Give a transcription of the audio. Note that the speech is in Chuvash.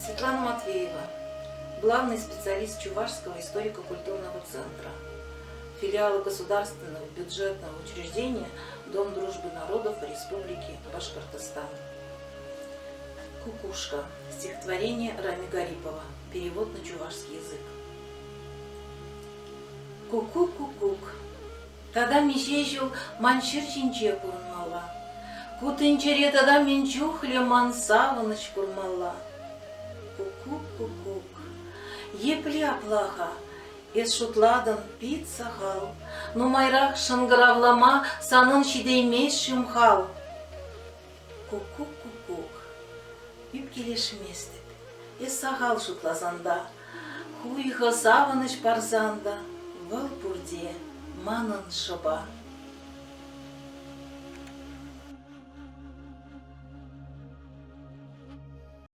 Светлана Матвеева, главный специалист Чувашского историко-культурного центра, филиала государственного бюджетного учреждения Дом дружбы народов Республики Башкортостан. Кукушка. Стихотворение Рами Гарипова. Перевод на чувашский язык. Кукук-кукук. Тата миҫе ҫул ман ҫӗр ҫинче пурӑнмалла? Ку тӗнчере тата мӗн чухлӗ ман савӑнӑҫ курмалла? Куккук-куккук, епле апла-ха? Эс шутлатӑн пит сахал, нумайрах шӑнкӑравлама санӑн ҫитеймест-шим хал? Куккук-куккук, ӳпкелешместӗп, эс сахал шутласан та, хуйхӑ, савӑнӑҫ парсан та вӑл пурте манӑн шӑпа.